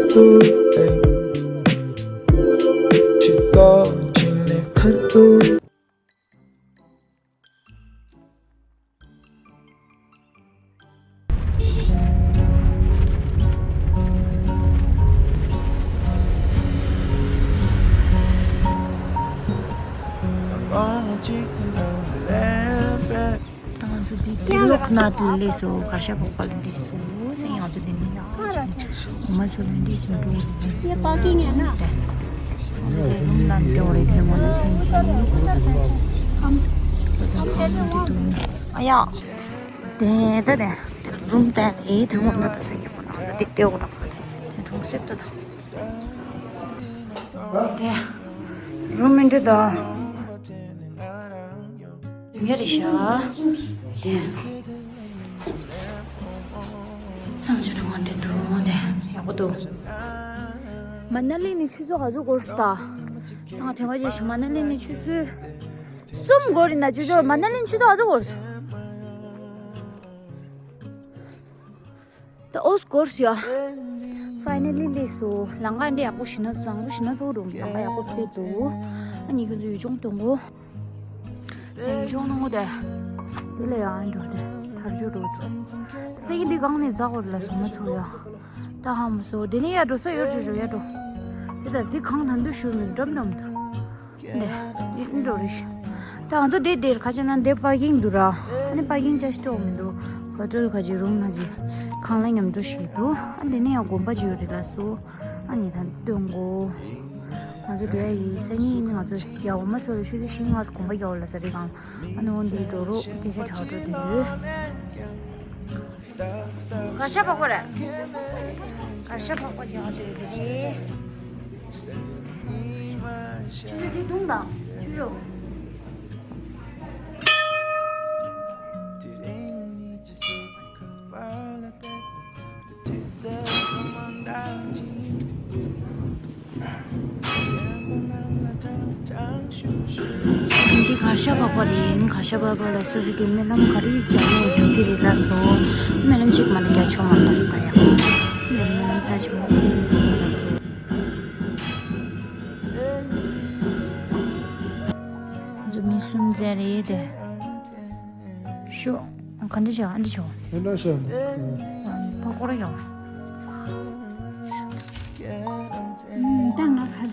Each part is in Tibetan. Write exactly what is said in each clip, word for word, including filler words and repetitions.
ཁར་ཏུ་ཨེ། ཕྱི་ལྟ་བྱིན་ནས་ཁར་ཏུ། ང་ཚོ་འདི་འདི་ལོག་ན་དུ་ལས་སོ་གར་ཤ་ཕོག་པ་ལ་འདི་སོ་སེ་ང་ཚོ་འདི་ནི་ཡག་པོ་ཅིག་འོ་མ་སོ་ལ་འདི་སོ་འགྲོ་འདི་སོ་ཡ་པ་ཀི་ཉན་ན། ང་ཚོ་འདི་རུམ་ལ་འགྲོ་རེད་དེ་ངོ་ལ་མཚན་ཅི་ཨ་ཡ། དེ་ད་དེ་རུམ་དེ་ལས་དེ་ངོ་ན་ད་སོ་ཡག་པོ་ན་ང་ཚོ་འདི་ལྟེ་འོ་ན་དེ་གྲོང་གསེབ་ད་ད། དེ། རུམ་མི་འདྲ་ད། ཡ་རེ་ཤ། དེ། ལྷམ་ཆུ་གྲོང་བ་འདྲ་འདུག་དེ། ཡག་པོ་འདུག་མ་ན་ལི་ནས་ཆུ་ཚོད་ག་ཚོད་འགོར་སོང་ད། ང་དྲན་པ་བརྗེད་ཤག་མ་ན་ལི་ནས་ཆུ་ཚོད་གསུམ་འགོར་རེད་ན་ཅོ་ཅོ་མ་ན་ལི་ནས་ཆུ་ཚོད་ག་ཚོད་འགོར་སོང་། ད་ཨོ་སྐོར་ཡ། ཕའི་ནལ་ལི་སླེབས་སོང་། ལམ་ཁ་འདི་ཡག་པོ་ཞེ་ན་བཟང་པོ་ཞེ་ན་ཚོགས་འགྲོ་ལམ་ཁ་ཡག་པོ་ཕེབས་འདུག་ཨ་ནི་ཁྱོད་ཚོ་ཡུལ་ལྗོངས་གཏོང་གོ་ཡུལ་ལྗོངས་གཏོང་གོ་དེ། དེ་ལ་ཡང་འགྲོ་དེ་དར་ཆུ་འགྲོ་ཚོ། ས་ཡི་འདི་གང་ནས་འཛག་གོ་ལ་སོང་མ་ཚོགས་ཡ། ད་ཧ་མ་སོ་དེ་ནས་ཡར་འགྲོ་ས་ཡོད་ཆོ་ཆོ་ཡར་འགྲོ། དེ་ལྟར་འདི་གང་ད་འདུ་ཞུ་མི་འགྲམ་འགྲམ་དུ། འདི་འགྲོ་རེ་ཤི། ད་ང་ཚོ་འདི་འདིར་ཁ་ཆེ་ན་འདི་པར་ཀིང་འདུག་ར། ཨ་ནི་པར་ཀིང་ཅ་ཤི་སྤྲོ་མི་འདུག་ཧོ་ཊེལ་ཁ་ཆེ་རུམ་ཁ་ཆེ་ཁང་གླ་མཉམ་འགྲོ་ཞིག་འདུག་ཨ་འདི་ནས་ཡང་དགོན་པ་ཅིག་ཡོད་རེད་ལ་སོ། ཨ་ནི་ད་སྟོན་གོ་ང་ཚོ་འགྲོ་ཡ་ཡིན་སང་ཉིན་ནི་ང་ཚོ་ཡ་འོ་མ་ཚོ་ལ་ཤོད་དུས་ཤིང་ང་ཚོ་དགོན་པ་རྒྱག་འོ་ལ་ས་རེད་གང་ཨ་ནི་འོ་འདི་འགྲོ་རོགས་སྐད་ཆ་གྲགས་འགྲོ་དུས་ཡོད། གར་ཤ་ཕག་པ་རེད། གར་ཤ་ཕག་པ་རྒྱག་འདོད་པ་རེད། ཆུ་རོ་དེ་བཏུང་དང་ཆུ་རོ། འདི་གར་ཤ་ཕག་པ་རེད། གར་ཤ་ཕག་པ་ལ་སོ་སོ་གི་སྨོན་ལམ་ག་རེ་རྒྱག་ནས་འགྲོ་གི་རེད་ལ་སོ། སྨོན་ལམ་ཞིག་མ་ལ་རྒྱག་ཆོག་མ་ལ་སོ་ཡ། སྨོན་ལམ་རྩ་ཆེན་པོ་ཁོ་ན་ལ་སོ། ང་ཚོ་མི་གསུམ་ཙམ་རེད་དེ། ཤོག་ག་འདྲ་བྱ་ཨ་འདྲ་བྱ། ཨེ་འདྲ་བྱ། ཕ་ཁོ་ར་ཡོང་། ད་ང་ཕ་ལ།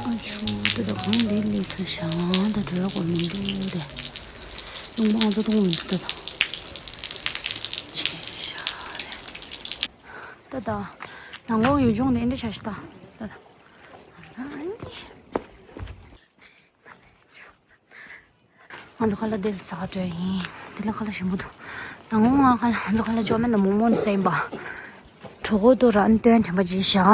ཨ་ཆུ་དེ་ད་གང་འདི་ལས་ཚ་ཞང་ད་འགྲོ་ཡག་གོ་མི་འདུག་དེ། ལུང་པ་ང་ཚོ་གཏོང་མི་འདུག་ད་ད། ཆེ་ཤ་རེད། ད་ད། ནང་ལོགས་ཡུལ་ལྗོངས་ནས་འདི་ཆ་ཞིག་ད། ད་ད། ང་ཚོ་ཁ་ལག་འདི་ལ་ཚ་ག་སྤྲོད་ཡིན། འདི་ལ་ཁ་ལག་ཞིམ་པོ་འདུག་ནང་ལོགས་ང་ཁ་ལག་ང་ཚོ་ཁ་ལག་ཅོ་མེད་ལ་མོག་མོག་ནས་ཟ་ཡིན་པ། གྲོད་ཁོག་ཏུ་ར་ཨན་ཏོན་དྲན་པ་ཅིག་བཞག་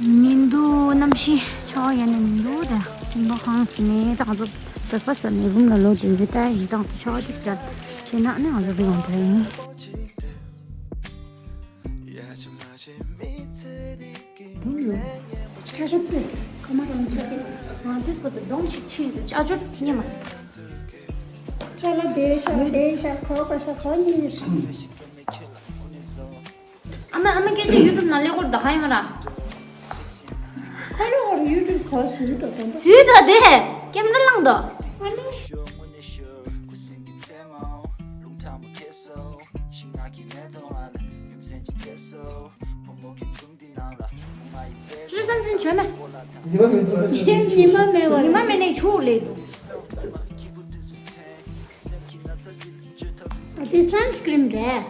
ཉིན་དུ་གནམ་གཤིས་ཆར་པ་ཡལ་ནས་མི་འདུག་ད་ཉིན་པ་ཁང་ནས་ད་ང་ཚོ་བེག་ཕ་སི་ནས་རུམ་ལ་ལོག་དུས་འདི་ལྟ་ཡིན་ཙང་ཆར་པ་ཏིག་ཏག་བྱས་ན་ནི་ང་ཚོ་འགྲོ་ཡོང་འདྲ་ཡིན། ཆ་ཤོག་ཏུ་ཁ་མ་རང་ཆ་ཏེ་ང་དུས་སྐོར་དུ་གདོང་ཞིག་ཕྱིན་དུ་ཅ་ཅོ་ཉེ་མ་སི། ཅ་ལ་བེ་ཤ་བེ་ཤ་ཁོ་ཁ་ཤ་ཁོ་ཉེ་ཤ། ཨ་མ་ཨ་མ་སྐད་ཆ་ཡུ་ཊུབ་ནང་ལས་སྐོར་ད་ག་ཡིན་མ་ར། ཁོ་རང་ཡུ་ཊུབ་ཁོ་སུ་ཡུ་ཊུབ་དང་། སུ་ཡུ་ཊུབ་དེ་ཀེམ་ར་ལངས་དོ། ཨ་ནི། ཅུ་སན་སིན་བྱོས་མེ། ཉི་མ་མེད་ཚོ། ཉི་མ་མེད་བ། ཉི་མ་མེད་ནས་ཆུ་ལས་འདུག་དེ་སན་སི་ཀྲིན་རེད།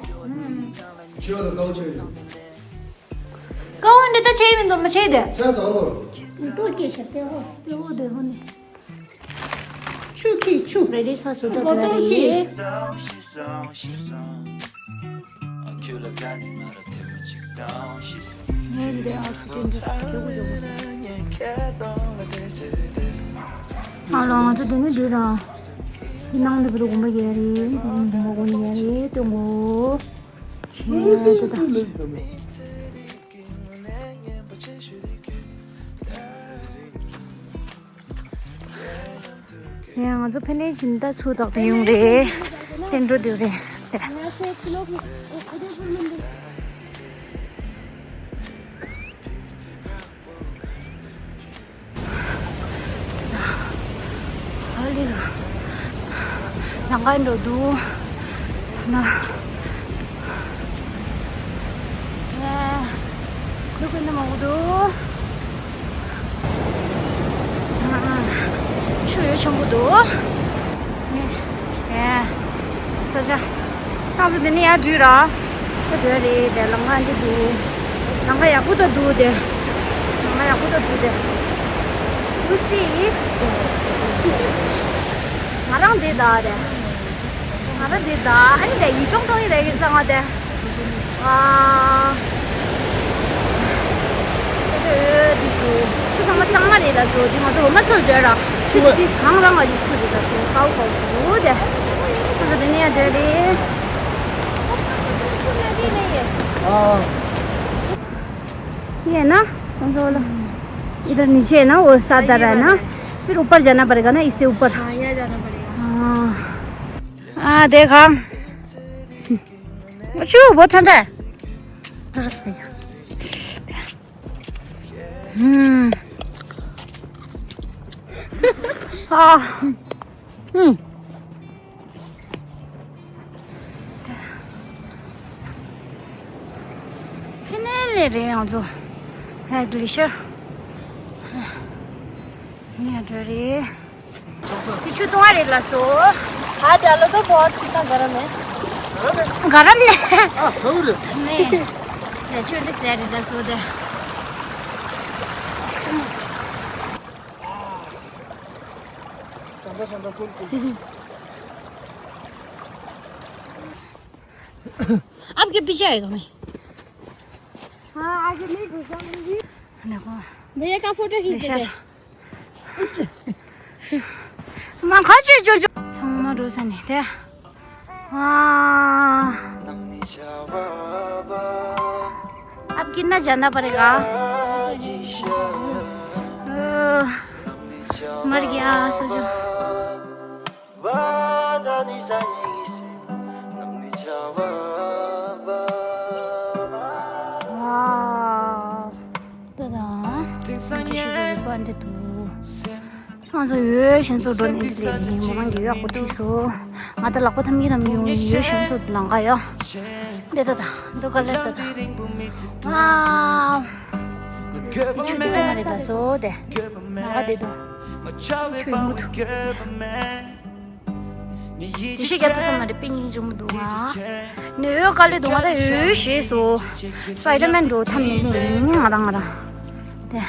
ཆེ་བ་དང་དཀར་པོ་ཆེ་བ་ཡིན། དཀར་པོ་འདི་ལྟ་ཆེ་ཡིན་མི་འདུག་ལ་ཆེ་དེ། ཆེ་ས་ཨོ། ཏོ་སྐྱེས་ཤ་ཏེ་ཧོ། ཏེ་ཧོ་ཏེ་ཧོ་ནི། ཆུ་ཁྱི་ཆུ། རེ་རེ་ས་སུ་ཏོ་བོ་ཏོ་ཏོ་ཁྱི། རེ། ངས་འདི་ཨ་ཁུ་ཏེ་འདི་ཁྱོད་ཀུ་ཡོང་། ཨ་ལོ་ང་ཚོ་དེ་ནི་འདི་ར། ནང་དུ་བུ་དགོན་པ་རྒྱག་རེད། དགོན་པ་དགོན་རྒྱག་རེད་སྟོན་གོ། ཆེ་ཏོ་ད། ཡང་ང་ཚོ་ཕ་ནས་བཞིན་ད་ཚུར་ཏོག་ཏོ་ཡོང་རེད། དེ་འགྲོ་དུས་རེད་དེ། ཧ་ལས། ལམ་ཁ་འགྲོ་འདུག་ན། ཨ། ལུག་གི་ནི་མང་པོ་འདུག་ཆུ་ཡོད་ཆེན་པོ་འདུག་ཨེ། ས་ཆ། ང་ཚོ་འདི་ནས་ཡར་འགྲོ་ར། ད་འགྲོ་རེད་དེ། ལམ་ཁ་འདི་འདུག་ལམ་ཁ་ཡག་པོ་ད་འདུག་དེ། ལམ་ཁ་ཡག་པོ་ད་འདུག་དེ། ཨུ་སི། ང་རང་འདི་ད་དེ། ང་རང་འདི་ད་ཨ་ནི་དེ་ཡུལ་ལྗོངས་ཐོག་ཡི་རེད་ཀྱི་གཙང་བ་དེ། ཨ། ཆུ་ཚང་མ་གཙང་མ་རེད་ལ་སོ། འདི་ང་ཚོ་འོ་མ་ཚོར་འདྲ་ར། ཆུ་དེ་གང་རང་ལ་ཡི་ཆུ་རེད་ལ་སོ། ཀའུ་ཀའུ་ཆུ་དེ། ང་ཚོ་དེ་ནས་ཡར་འགྲོ་རེད། ཨ། ये ना, कौन सा वाला? इधर नीचे है ना, वो सात आ रहा है ना? फिर ऊपर जाना पड़ेगा ना, इससे ऊपर। हाँ, यहाँ जाना पड़ेगा। हाँ। हाँ, देखा। अच्छा, बहुत ठंडा है। हम्म। ཨ། ཧུམ། ཕི་ནེ་ལེ་རེད་ང་ཚོ། ཧེ་གི་ལི་ཤར། ངས་འགྲོ་རེད། དེ་ཆུ་བཏུང་བ་རེད་ལ་སོ། हाँ, डालो तो बहुत, कितना गर्म है। गरम है। हाँ, जरूर है। नहीं। ཆུ་འདི་ཟས་རེད་ལ་སོ་དེ། आपके पीछे आएगा मैं। हाँ, आगे नहीं घुसा। देखो। भैया का फोटो खींच देते। मां खा चे जो जो। ཚང་མ་འགྲོ་ས་ནས་དེ། हाँ। अब कितना जाना पड़ेगा? ओ, मर गया सोचो। ཝའོ། ད་ད། ང་ཚོ་ཡོད་ཤིན་ཙོ་འགྲོ་ནས་ལས་ནི་མོ་རང་གི་ཡོད་ཁོ་ཁྲིད་སོ། ང་ད་ལག་པ་ཐམ་གི་ཐམ་གི་ཡོང་ཡོད་ཤིན་ཙོ་ལང་ག་ཡོད། འདི་ད་ད་འདི་ག་ལེར་ད་ད། ཝའོ། འདི་ཆུ་འདི་ག་མ་རེད་ད་སོ་དེ། ལང་ག་འདི་ད། ཆུ་ཡོང་གི་འདུག་དེ་ཤེས་རྒྱ་ཐུབ་ས་མ་རེད། པེ་ཉིན་འཇོག་མི་འདུག་ང་། ནི་འོད་དཀའ་ལས་འདུག་ང་ད་འོད་ཞེས་སོ། སྤའི་ཌར་མེན་འགྲོ་ཐབས་མེད་ནི་ཡིན་ང་རང་ང་རང་། དེ།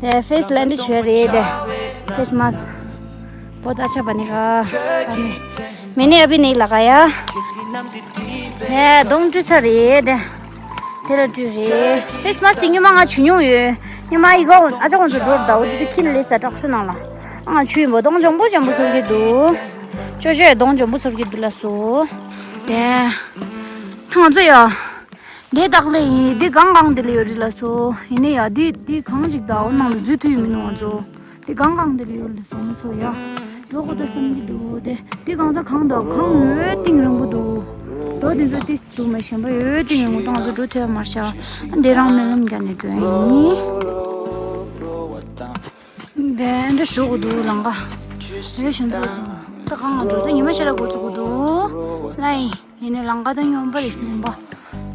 དེ་ཕེ་སི་ལན་དུ་བྱོས་རེད་དེ། ཕེ་སི་མ་སི། बहुत अच्छा बनेगा। मैंने अभी नहीं लगाया। ཧེ་གདོང་བཀྲུས་ཚར་རེད་དེ། དེ་ལ་བཀྲུས་རེད། ཕེ་སི་མ་སི་དེ་ཉི་མ་ང་བྱུ་མྱོང་ཡོད། ཉི་མ་ཡི་ག་ཨ་ཅག་ཁོང་ཚོ་འགྲོ་རུ་ད་འོ་དེ་དེ་ཁྱི་ལ་ལས་ས་དྲག་ཤོས་ནང་ལ། ཨ་ང་བྱུ་ཡིན་པ་གདོང་འཇམ་པོ་འཇམ་པོ་ཚོར་གི་འདུག་ཅོ་ཅོ་ཡ་གདོང་འཇམ་པོ་ཚོར་གི་འདུག་ལ་སོ། དེ། ང་ཚོ་ཡ། འདི་དག་ལས་ཡིན། འདི་གང་གང་འདི་ལ་ཡོད་རེད་ལ་སོ། ཡིན་ནི་ཡ་འདི་འདི་གང་ཞིག་ད་འོ་ནང་ལ་འཛུལ་ཐུབ་ཡོད་མི་ནོ་ང་ཚོ། འདི་གང་གང་འདི་ལ་ཡོད་ལ་སོ་མི་ཚོ་ཡ། འགྲོ་དགོས་ད་བསམ་གྱི་འདུག་དེ་འདི་གང་ཚ་གང་ད་གང་འོད་ཏིང་རིང་པོ་འདུག་འགྲོ་དེ་ཚོ་ཏི་འདུག་མ་གཞན་པ་འོད་ཏིང་རིང་པོ་ད་ང་ཚོ་འགྲོ་ཐུབ་ཡ་མ་རེད་ཤག་འདི་རང་སྨོན་ལམ་རྒྱག་ནས་འགྲོ་ཡ་ཡིན། དེ་འདྲ་ཞུ་དགོས་འདུག་ལང་ཀ་འོད་ཞིམ་ཚོ་འདུག་ད་གང་ང་འགྲོ་ད་ཉི་མ་ཤར་ར་འགོ་ཚུགས་དགོས་འདུག་ལ་ཡིན། ཡིན་ནའི་ལང་ཀ་དང་སྨྱོན་པ་རེད་སྨྱོན་པ།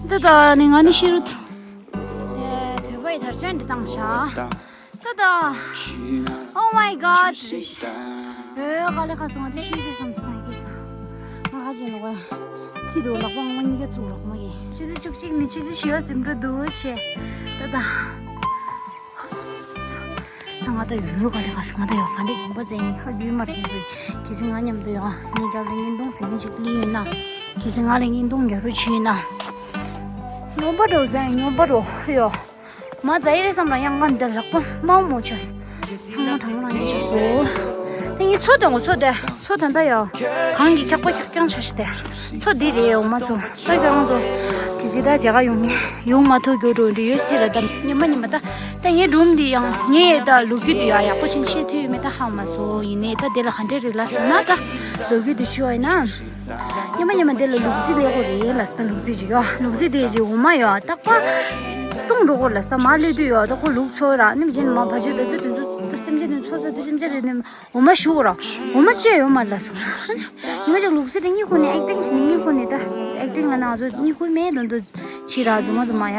ད་ད་ནི་ང་ནི་ཤི་རུ་ཐུག་དེ་བོད་པ་ཡི་དར་ཆ་འདི་བཏང་བཞག་ད་ད། Oh my god. ཨོའི་དཀའ་ལས་ཁག་སོང་བ་དེ་ཤེས་རེད་བསམ་སོང་ན་ཁེ་ས། ང་ཁ་ཅིག་ལོག་པ་ཁྱི་རུ་ལག་པ་ངོ་མ་གཉིས་ཀ་བཙུགས་རོགས་མ་གི། ཕྱི་ཚེས་བཅུ་གཅིག་ནས་ཕྱི་ཚེས་བཞི་བ་འཛིན་གྲྭ་འདུག་ཆེ། ད་ད། ང་ད་ཡོད་ཡོད་ག་རེ་ག་སོང་། ང་ད་ཡོད་ག་རེ་དགོངས་པ་མཛད་ཡིན། ཧ་རྒྱུས་མ་རེད་འདུག་གལ་སྲིད་ང་མཉམ་དུ་ཡོད་ངའི་རྒྱབ་ལ་བརྙན་ཐུང་ཟེར་མཁན་ཞིག་སླེབས་ཡོད་ན། གལ་སྲིད་ང་ལ་བརྙན་ཐུང་རྒྱག་རོགས་བྱས་ཡོད་ན། སྨྱོན་པ་འགྲོ་མཛད་ཡིན། སྨྱོན་པ་འགྲོ་ཡོད། མ་ཛ་ཡི་རེད་བསམ་ར་ཡང་ང་འདི་ལག་པ་མའོ་མོ་ཆོས། ཚང་མ་དྲང་མོ་རང་ཡིན་ཆོག་སོ། ད་ངའི་མཚོ་དེ་ངོ་མཚོ་དེ་མཚོ་ད་ལྟ་ཡོད། གངས་ཀྱི་འཁྱག་པ་འཁྱག་རྐྱང་ཆགས་ཤི་དེ། མཚོ་འདི་རེད་འོ་མ་ཚོ་ད་ཁྱོད་རང་ཚོ། དེ་ཚེ་ད་མཇལ་ཁ་ཡོང་མི་ཡོང་མ་ཐུབ་རྒྱུ་འགྲོ་འདི་ཡོད་སྲིད་ར། ད་ཉི་མ་ཉི་མ་ད་ད་ངའི་སྒྲུང་འདི་ཡང་ངས་ད་ལོ་རྒྱུས་འདི་ཡང་ཡག་པོ་ཞིག་བཤད་ཐུབ་ཡོད་མེད་ད་ཧ་མ་སོ། ཡིན་ནའི་ད་དེ་ལ་ག་འདྲ་རེད་ལ་ཟེར་ན། ད་ལོ་རྒྱུས་འདི་ཞུ་བ་ཡིན་ན། ཉི་མ་ཉི་མ་དེ་ལ་ལུག་རྫི་ལེགས་པོ་རེད་ལ་ས། ལུག་རྫི་ཅིག་ཡོད། ལུག་རྫི་དེ་ཅིག་འོ་མ་ཡོད་རྟག་པར་བཏུང་འགྲོ་གོ་ལ་ས། མ་སླེབས་དུས་ཡོད་ད་ཁོ་ལུག་འཚོ་ར་ནི་གཞན་མ་བ་ཅོ་ད་དུས་དུས་ཚོད་ད་སེམས་ཅན་དེ་འཚོ་ཚ་དུས་སེམས་ཅན་རེད་ནི་འོ་མ་ཞུ་གོ་ར་འོ་མ་ཅི་ཡང་ཡོད་མ་རེད་ལ་ས། ཉི་མ་ཅིག་ལུག་རྫི་དེ་གཉིད་ཁུག་ནས་ཨེག་ཊིང་བྱས་ནས་གཉིད་ཁུག་ནས་ད་ཨེག་ཊིང་ལ་ན་ང་ཚོ་གཉིད་ཁུག་མེད་དུ་འདུག་ཕྱི་ར་རྫུན་མ་རྫུན་མ་ཡ་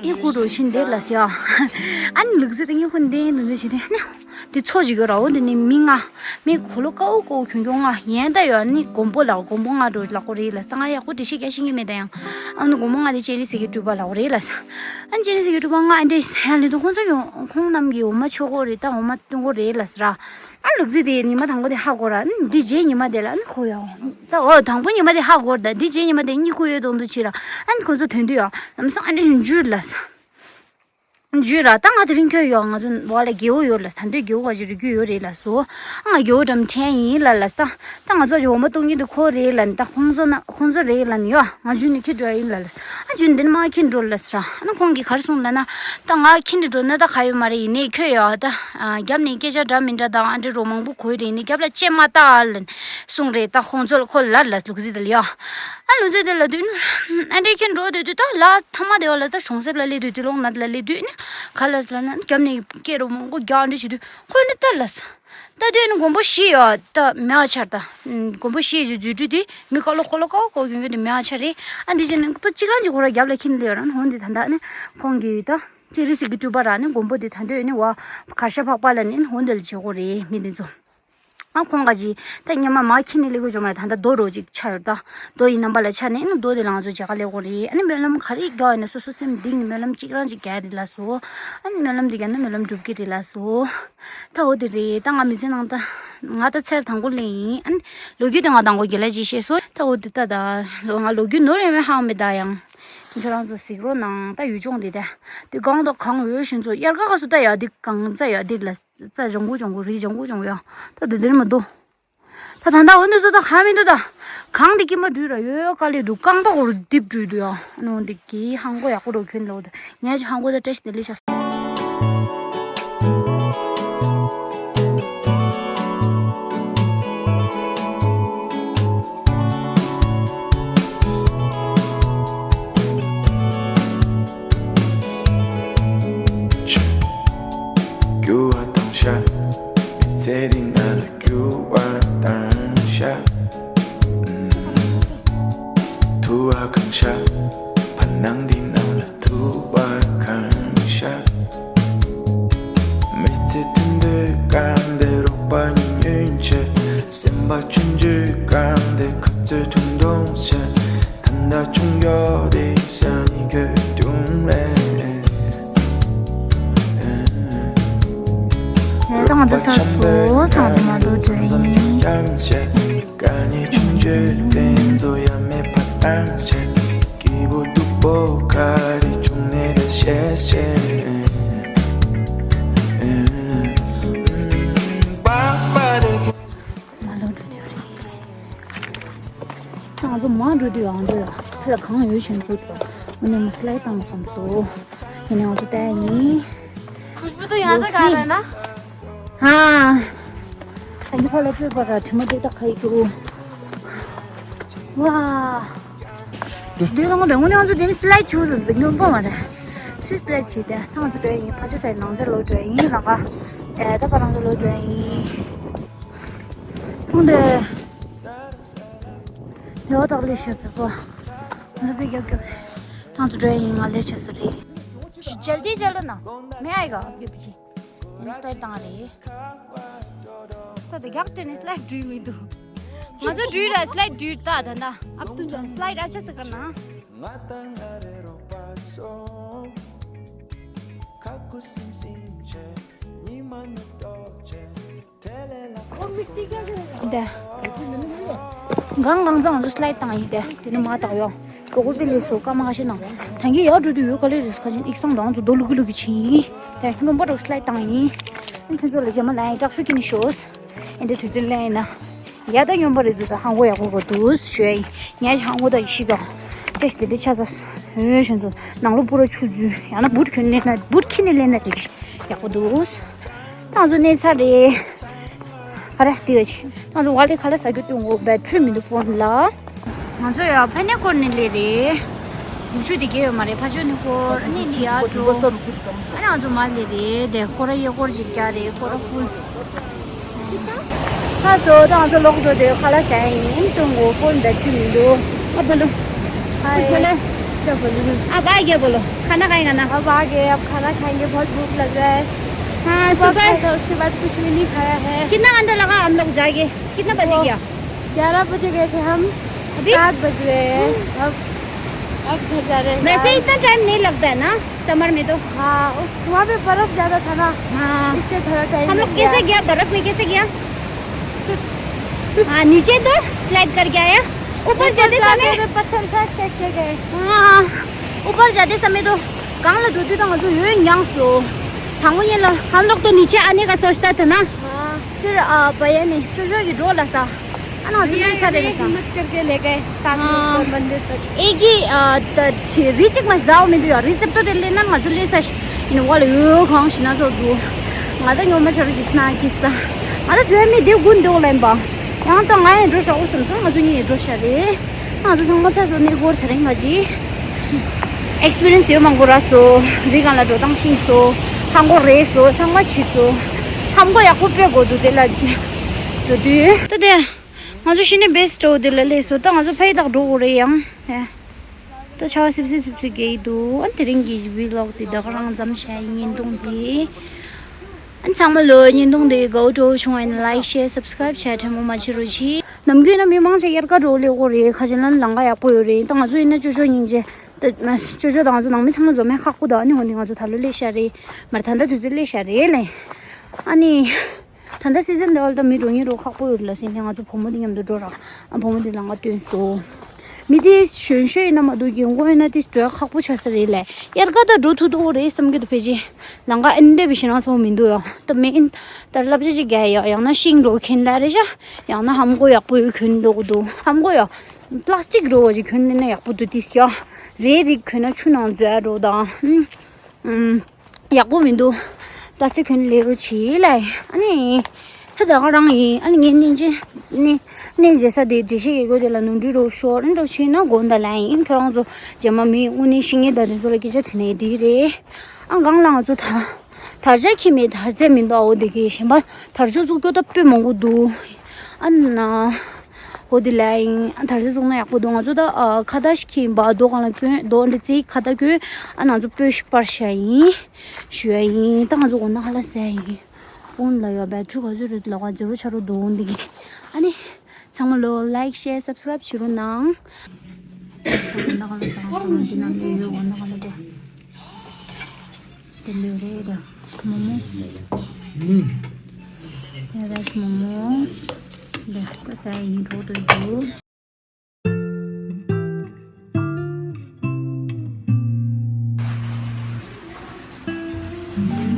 གཉིད་ཁུག་འགྲོ་བཞིན་བསྡད་ལ་ས་ཡ། ཨ་ནི་ལུག་རྫི་དེ་གཉིད་ཁུག་ནས་བསྡད་དུས་འདུག་བྱས་དེ་ནི། དེ་མཚོ་ཞིག་ཡོད་ར། འོ་དེ་ནི་མི་ལྔ། མི་གོ་ལོ་དཀར་པོ་དཀར་པོ་གྱོང་གྱོང་ལྔ་ཡན་ད་ཡོད་ནི་མགོན་པོ་ལགས། མགོན་པོ་ལྔ་འགྲོ་ལགས་ཁོ་རེད་ལ་ས། ང་ཡག་པོ་འགྲེལ་བཤད་རྒྱག་ཤེས་ཀྱི་མེད་ད་ཡང་། ཨ་ནི་མགོན་པོ་ལྔ་དེ་སྤྱན་རས་གཟིགས་ཀྱི་སྤྲུལ་པ་ལགས་ཁོ་རེད་ལ་ས། ཨ་ནི་སྤྱན་རས་གཟིགས་ཀྱི་སྤྲུལ་པ་ལྔ་ཨ་འདྲས་ཡ་ལེ་དུ་ཁོང་ཚོ་ཡོང་ཁོང་རྣམས་ཀྱིས་འོ་མ་མཆོད་ཀྱི་རེད་ད། འོ་མ་བཏུང་གི་རེད་ལ་ས་ར། ཨ་ལུག་རྫི་དེ་ཉི་མ་དང་པོ་དེ་ཧ་གོ་ར། ཨ་ནི་འདི་རྗེས་ཉི་མ་དེ་ལ་ཨ་ནི་ཁོ་ཡོང་ད། འོ་དང་པོ་ཉི་མ་དེ་ཧ་གོ་ར་ད། འདི་རྗེས་ཉི་མ་དེ་གཉིད་ཁུག་ཡོད་དོང་དུ་ཕྱིན་ར། ཨ་ནི་ཁོང་ཚོ་དོན་དུ་ཡོང་ལམ་སང་ཨ་འདྲས་འཇུས་ལ་ས། འཇུས་ར། ད་ང་དེ་རིང་ཁྱོད་ཡོད། ང་ཚོ་བ་ལ་རྒྱལ་པོ་ཡོད་ལ་ས། འདོད་རྒྱལ་པོ་ག་ཅིག་རིག་རྒྱུ་ཡོད་རེད་ལ་སོ། ང་རྒྱལ་པོ་འགྲམ་ཕྲན་ཡིན་ལ་ལ་ས། ད་ང་ཚོ་ཅིག་འོ་མ་བཏུང་གི་འདུག་ཁོ་རེད་ལ་ནི་ད་ཁོང་ཚོ་ན་ཁོང་ཚོ་རེད་ལ་ནི་ཡོད། ང་འཇུས་ནས་ཁྱེར་འགྲོ་ཡ་ཡིན་ལ་ལ་ས། ཨ་འཇུས་ནས་འདི་ནས་མ་ཁྱེར་འགྲོ་ལ་ས་ར། ཨ་ནི་ཁོང་གིས་ག་རེ་གསུངས་ལ་ན། ད་ང་ཁྱེར་ནས་འགྲོ་ན་ད་ག་ཡོད་མ་རེད། ཡིན་ནའི་ཁྱོད་ཡོད་ད། རྒྱབ་ནས་སྐད་ཆ་འདྲ་མི་འདྲ་དང་ཨ་འདྲ་རོ་མང་པོ་གོ་ཡི་རེད། ཡིན་ནའི་རྒྱབ་ལ་ལྕེ་མ་ལྟ་ལ་གསུངས་རེད། ད་ཁོང་ཚོ་ལ་ཁོ་ལ་ལ་ལུག་རྫི་དེ་ལ་ཡོད། ཨ་ལུག་རྫི་དེ་ལ་དུས་ཨ་འདྲས་ཁྱེར་འགྲོ་དུས་དུས་ད་ལ་ཐ་མ་དེ་བ་ལ་ད་གྲོང་གསེབ་ལ་སླེབས་དུས་དུས་ལོག་ན་དེ་ལ་སླེབས་དུས་ནི་ག་ལ་ལ་ན་རྒྱབ་ནས་སྐད་རོ་མང་པོ་རྒྱག་འདྲ་བྱེད་དུས་ཁོ་ནི་ལྟ་ལ་ས། ད་དུས་ནི་མགོན་པོ་བཞི་ཡོད་ད་མེ་བ་ཆར་ད། མགོན་པོ་བཞི་ཡི་རྫུ་འཕྲུལ་དུས་མི་ཀ་ལོ་ཀོ་ལོ་ཀ་ཀོ་གྱོང་གྱོང་དུ་མེ་བ་ཆར་རེད། ཨ་འདི་བྱས་ནས་ད་གཅིག་རང་གཅིག་ཁོ་ར་རྒྱབ་ལ་ཁྱེར་ནས་སླེབས་ཡོད་ར། ནི་འོན་ཏེ་ད་ད་ནི་ཁོང་གིས་ད་སྤྱན་རས་གཟིགས་ཀྱི་སྤྲུལ་པ་ར་ནི་མགོན་པོ་དེ་ད་དུས་ནི་བ་གར་ཞ་འཕགས་པ་ལ་ནི་འོན་ཏེ་ལ་བྱེད་དགོས་རེད་མི་དེ་ཚོ། ཨ་ཁོང་ག་ཅི་ད་སྔོན་མ་མ་ཁྱེར་ནས་སླེབས་དགོས་བྱུང་མ་རེད། ད་ལྟ་རྡོ་རོ་ཅིག་ཆགས་ཡོད་ད། རྡོ་ཡི་རྣམ་པ་ལ་ཆགས་ནས་ཨ་ནི་རྡོ་དེ་ལ་ང་ཚོ་མཇལ་ཁ་སླེབས་དགོས་རེད། ཨ་ནི་སྨོན་ལམ་ག་རེ་རྒྱག་ཡོད་ན་སོ་སོ་སེམས་གཏིང་ནས་སྨོན་ལམ་གཅིག་རང་ཅིག་རྒྱག་རེད་ལ་སོ། ཨ་ནི་སྨོན་ལམ་དེ་རྒྱག་ན་སྨོན་ལམ་འགྲུབ་ཀྱི་རེད་ལ་སོ། ད་འོ་དེ་རེད། ད་ང་མི་ཚེ་ནང་ད་ང་ད་ཚར་དང་པོ་ལེན་ཡིན། ཨ་ནི་ལོ་རྒྱུས་དེ་ང་དང་པོ་རྒན་ལགས་ཀྱིས་བཤད་སོང་། ད་འོ་དེ་ད་ད་ང་ལོ་རྒྱུས་ནོར་ཡོད་མེད་ཧ་གོ་མེད་ད་ཡང་། ཁྱོད་རང་ཚོ་གཟིགས་རོགས་གནང་། ད་ཡུལ་ལྗོངས་དེ་ད་དེ་གང་ད་གང་འོས་ཤིང་ཚོ་དབྱར་ཁ་ག་སུ་ད་ཡ་དེ་གང་ཚ་ཡ་དེ་ལ། རྩྭ་ལྗང་གུ་ལྗང་གུ་རི་ལྗང་གུ་ལྗང་གུ་ཡ། ད་དེ་འདིར་མ་འདུག་ད་ད་ད་འོ་འདི་ཚོ་ད་ཧ་མི་འདུག་ད་གང་འདི་ཀྱི་མ་འགྲུལ་ར་ཡོད་ཡོད་དཀའ་ལས་འདུག་རྐང་པ་འོ་རུ་རྡིབ་འགྲུལ་འདུག་ཡ། ཨ་ནི་འོ་འདི་གི་ཧང་གོ་ཡག་པོ་རོ་ཁྱོད་ལོ་ད་ཉལ་ཅི་ཧང་གོ་ད་བཀྲ་ཤིས་བདེ་ལེགས་ཤག་རྒྱུ་བ་དང་ཤ། མི་ཚེ་འདི་ང་ལ་རྒྱུ་བ་དང་ཤ། ཐུ་བ་གང་ཤ། ཕ་ནང་འདི་ནང་ལ་ཐུ་བ་གང་ཤ། མི་ཚེ་དུད་འགྲོ་གང་དེ་རོགས་པ་ཉུང་ཉུང་ཆེ། སེམས་པ་ཆུང་ཆུང་གང་དེ་ཁ་རྩོད་ཐུང་ཐུང་ཆེ། ད་ལྟ་ཆུང་ཡོད་དེ་ས་ནི་གོ་ཐུང་རེད། ད་ང་ཚོ་ཚར་སོང་། ད་ང་ཚོ་མ་འགྲོ་འགྲོ་ཡིན། ཀ་ནི་ཆུང་ཆུང་དེ་ཚོ་ཡ་མེད་པ་བཏང་ཆེ། སྐྱིད་པོ་སྡུག་པོ་ག་རེ་བྱུང་ནས་ད་ཤེས་ཤེས། མ་ལོག་འགྲོ་དུས་རེད། ང་ཚོ་མ་འགྲོ་དུས་ང་ཚོ་ཕ་ལ་གང་ཡོད་ཆེན་ཚུལ་དུ་ངོ་ནས་མ་སི་ལའི་བཏང་བསམ་སོ། ཡིན་ནའི་ང་ཚོ་བལྟས་ཡིན། खुशबू तो यहाँ तक आ रहा है ना? हाँ। ད་ནི་ཕ་ལ་སྤོས་པ་ར་དྲི་མ་དེ་ད་ག་ཡི་འདུག་ཝ། འདི་ལོ་ངོ་དེ་ངོ་ནས་ང་ཚོ་དེ་ནི་སི་ལའི་ཆུ་ཚོད་དེ་སྨྱོན་པོ་མ་རེད། སུས་སི་ལའི་བྱས་ཏེ་ད་ང་ཚོ་འགྲོ་ཡིན། ཕ་ཆུ་སའི་ནང་ཚར་ལོག་འགྲོ་ཡིན་ལ་ཀ་ཨེ་ད་ཕ་རང་ཚོ་ལོག་འགྲོ་ཡིན། ཁོང་དེ། དེ་འོ་ཏག་ལི་ཤོད་པའི་པོ། ང་ཚོ་པའི་རྒྱབ་རྒྱབ། ང་ཚོ་འགྲོ་ཡིན། ང་ལེར་ཆ་ས་རེད། ཇལ་དི་ཇལ་ན། མེ་ཨའི་ག་རྒྱབ་པི་ཅི། ཨིན་སི་ཊ་ལ་བཏང་རེད། ད་ད་རྒྱག་དེ་ནི་སི་ལའེ་ཌི་འགྲོ་མི་འདུག་ང་ཚོ་འགྲོ་ར་སི་ལའེ་ཌི་འགྲོ་ད་ད་ད་ཨབ་ཏུ་འགྲོ་སི་ལའེ་ཌི་ཨ་ཆ་ཟེར་ག་ན། འདི། གང་གང་ཚང་ང་ཚོ་སི་ལའེ་ཌི་བཏང་ཡིན་ཏེ། དེ་ནི་མ་བཏང་ཡོང་། གྲོགས་པོ་པེ་ལེ་སོ་སྐར་མ་ཁ་ཤས་ནང་། ད་གིན་ཡར་འགྲོ་དུས་ཡོད་ག་ལེ་རེད་ཁ་ཅིག་ཨིག་སང་དང་ང་ཚོ་རྡོ་ལུ་གུ་ལུ་གུ་ཕྱིན་ཡིན། དེ་སྔོན་པོ་རུ་སི་ལའེ་ཌི་བཏང་ཡིན། ཨ་ཁྱེད་ཚོ་ལ་རྗེས་མ་ལ་ཡང་དྲག་ཤུགས་ཀྱིས་ནི་ཤོག་ཨེ་འདི་དུས་ཚོད་ལེན་ཡིན་ན། ཡ་ད་སྨྱོན་པ་རེད་འདུག་ད་ཧང་གོ་ཡག་པོ་གོ་འདུག་ཞུ་ཡ་ཡིན། ངས་ཧང་གོ་ད་ཡི་ཤི་ག་ཀྲེ་ཤི་དེ་འདྲ་ཆ་ཚ། ཧོན་ཞོན་ཚོ་ནང་ལོ་པུ་ར་ཆུ་འཛུལ་ཡང་ན་བུད་ཁྱོན་ལེན་ན་བུད་ཁྱི་ནས་ལེན་ན་འགྲིག་ཡག་པོ་འདུག་ད་ང་ཚོ་གནས་ཚར་རེད། ག་རེ་ལྟོས་ཅིག་ད་ང་ཚོ་ཝ་ལེ་ཁ་ལག་ཟ་རྒྱུ་སྟོན་གོ་བེ་ཊི་རི་མི་འདུག་ཕོན་ལ། ང་ཚོ་ཡ་ཕ་ནས་སྐོར་ནས་སླེབས་རེད། ནུབ་ཕྱོགས་དེ་གས་ཡོད་མ་རེད། ཕ་ཕྱོགས་ནས་སྐོར་ཨ་ནི་འདི་ཡར་འགྲོ། ཨ་ནི་ང་ཚོ་མར་སླེབས་རེད་དེ་སྐོར་ར་གཡས་སྐོར་ཅིག་རྒྱག་རེད་སྐོར་ར་ཧྥུལ། ཚ་སོ་ད་ང་ཚོ་ལོག་འགྲོ་དེ་ཁ་ལག་ཟ་ཡིན་སྟོན་གོ་ཕོན་བེ་ཊི་རི་མི་འདུག་ཨ་བོ་ལོ། हाय। कुछ बोला? क्या बोलूँ? आप आ गया बोलो। खाना खाएगा ना? अब आ गए, अब खाना खाएंगे, बहुत भूख लग रहा है। हाँ, सुबह सुबह खाया था, उसके बाद कुछ भी नहीं खाया है। कितना घंटा लगा हम लोग जाके? कितना बजे वो गया? ग्यारह बजे गए थे हम, अभी? सात बज रहे हैं। अब, अब घर जा रहे हैं वैसे यार। इतना टाइम नहीं लगता है ना समर में तो। हाँ, उस, वहाँ पे बर्फ ज़्यादा था ना, हाँ। इसलिए थोड़ा टाइम हम लोग लग गया। कैसे गया, बर्फ में कैसे गया? हाँ, नीचे तो स्लाइड करके आया। ऊपर ऊपर जाते जाते समय में पत्थर का क्या क्या गए। हाँ, ऊपर जाते समय तो गांव ला दो तो जो यो यांग सो। थांगो ये ला, हम लोग तो नीचे आने का सोचता था ना। हाँ। फिर भैया ने चोचो की डोला सा। अना भैया ने हिम्मत करके ले गए साथ में ऊपर मंदिर तक। एक ही रिचिक मस जाओ में तो यार रिचिक तो दे लेना मजू ले सा। ཡིན་ནོ་ལ་ཡོད་གང་ཞིག་ན་ཚོགས་འདུག་ང་ད་ཉོ་མ་ཆ་རུ་ཞིག་སྣང་གི་ས། ང་ད་འགྲོ་མི་དེ་དགུ་འདུག་ལན་པ། ཡང་ད་ང་ཡང་འགྲོ་ཤག་འོ་སོང་སོང་ང་ཚོ་གཉིས་ཡང་འགྲོ་ཤག་རེད། ང་ཚོ་ཚང་མ་ཚ་ཚོ་གནས་སྐོར་དེ་རིང་ང་ཅི། ཨེག་སི་པི་རི་ཡན་སི་ཡོད་མང་པོ་རག་སོ། རི་སྒང་ལ་འགྲོ་སྟངས་ཤེས་སོ། ཧམ་གོ་རེད་སོ་ཚང་མ་བྱིས་སོ། ཧམ་གོ་ཡག་པོ་སྤོས་དགོས་འདུག་དེ་ལ། འགྲོ་དུས། ད་དེ། ང་ཚོ་ཤི་ནི་བེ་སི་ཊི་འོ་དེ་ལ་སླེབས་སོ་ད་ང་ཚོ་ཕ་ཡི་དག་འགྲོ་དགོས་རེད་ཡང་། ད་ཆར་པ་སིབ་སིབ་སིབ་སིབ་རྒྱག་གི་འདུག་ཨ་དེ་རིང་གི་བི་ལོག་དེ་ད་ག་རང་ཙམ་བྱས་ཡིན་བརྙན་ཐུང་དེ། ཨ་ཚང་མ་ལོ་བརྙན་ཐུང་དེ་གོ་བྲོ་བྱུང་བ་ཡིན་ན་ལའིག་ཤེར་སབ་སི་ཀ་རའིབ་བྱས་དྲན་པོ་མ་བྱེད་རོགས་གྱིས། ནམ་རྒྱུན་ན་མི་མང་ཆེ་དབྱར་ཁ་འགྲོ་སླེབས་ཀྱི་རེད་ཁ་ཆེ་ལ་ལམ་ཁ་ཡག་པོ་ཡོད་རེད་ད་ང་ཚོ་ཡིན་ན་ཅོ་ཅོ་སྙིང་རྗེ། ད་ཅོ་ཅོ་དང་ང་ཚོ་ནང་མི་ཚང་མ་འཛོམས་ཡ་ཁག་པོ་ད་ཨ་ནི་འོ་ནི་ང་ཚོ་ད་ལོ་སླེབས་ཤག་རེད་མར་ད་ལྟ་དུས་ཚོད་སླེབས་ཤག་རེད་ལེ། ཨ་ནི། ད་ལྟ་སི་ཛན་འདི་བ་ལ་ད་མི་འགྲོ་ཉེ་འགྲོ་ཁག་པོ་ཡོད་ལ་ཟིན་ནས་ང་ཚོ་བུ་མོ་འདི་མཉམ་དུ་འགྲོ་ར། ཨ་བུ་མོ་འདི་ལ་ང་སྟོན་སོ། མི་དེ་གཞོན་གཞོན་ཡིན་ན་མ་གཏོགས་རྒན་གོག་ཡིན་ན་དེ་འགྲོ་ཡ་ཁག་པོ་ཆགས་ས་རེད་ལས། དབྱར་ཁ་ད་འགྲོ་ཐུབ་ཐུབ་རེད་བསམ་གྱི་འདུག་ཕལ་ཆེར། ལམ་ཁ་ཨེ་འདྲ་བའི་ཞེད་སྣང་ཚ་པོ་མི་འདུག་ཡ། ད་མེད་ཨིན་ད་བསླབ་བྱ་ཅིག་རྒྱག་ཡ་ཡང་ན་ཤིང་འགྲོ་གྱོན་ལ་རེད་ཤག་ཡང་ན་ཧམ་གོ་ཡག་པོ་ཡོད་གྱོན་འདུག་འདུག་ཧམ་གོ་ཡ། པ་ལ་སི་ཊིག་འགྲོ་བ་ཅིག་གྱོན་ནས་ན་ཡག་པོ་འདུག་དེ་ཡ། རེ་རིགས་གྱོན་ན་ཆུ་ནང་འཛུལ་ཡ་འགྲོ་དང་། ཡག་པོ་མི་འདུག་ད་ཚེ་ཁྱོད་ལས་རོགས་བྱེད་ལ། ཨ་ནི། ད་ད་ག་རང་ཡིན་ཨ་ནི་ངས་གནས་མཇལ་ནས་གནས་མཇལ་ས་དེ་འགྲེལ་བཤད་ཡོད་དགོས་དེ་ལ་ནོར་འཁྲུལ་རོགས་ཤོར་ཨ་ནི་རོགས་བྱེད་ན་དགོངས་དག་ལ་ཡིན་ཁྱོད་རང་ཚོ་རྗེས་མ་མི་དངོས་གནས་ཤི་ངེས་ད་དེ་ཚོ་ལ་སྐད་ཆ་དྲིས་ནས་འགྲིག་རེད། ཨ་གང་ལ་ང་ཚོ་ད་དར་ཆ་ཁྱི་མེད་དར་རྩེ་མི་འདུག་ཨ་འོ་དེ་གི་གཞན་པ་དར་ལྕོག་བཙུགས་སྐྱོ་ད་སྤོས་མང་པོ་འདུག་ཨ་ན། འོ་དེ་ལ་ཡིན་ཨ་དར་ཆ་བཙུགས་ན་ཡག་པོ་འདུག་ང་ཚོ་ད་ཨ་ཁ་བརྡ་ཞིག་གིས་འབའ་རྡོ་གང་ལ་གྱོན་རྡོ་འདི་རྩིས་ཁ་བརྡ་གྱོན་ཨ་ང་ཚོ་སྤོས་ཤིག་པར་ཤ་ཡིན་ཞུ་ཡ་ཡིན་ད་ང་ཚོ་འོ་ན་ཧ་ལ་ཟ་ཡ་ཡིན། ཕོན་ལ་ཡོད་བེ་ཊི་རི་ག་ཚོད་རེད་ལ་ག་ཛི་རོ་ཆ་རོ་འདུག་འདི་གི་ཨ་ནི་ཚང་མ་ལོ་ལའིག་ཤེར་སབ་སི་ཀ་རའིབ་བྱེད་རོགས་གནང་། འོ་ན་ཧ་ལ་ཟ་ང་ཚོ་འདི་ནང་ལ་ཡོད་འོ་ན་ཧ་ལ་དེ། དེ་ལོས་རེད་ད། མོ་མོ། ཡ་ར་མོ་མོ། ལེ་ད་ས་ཡིན་འགྲོ་དུ་འདུག་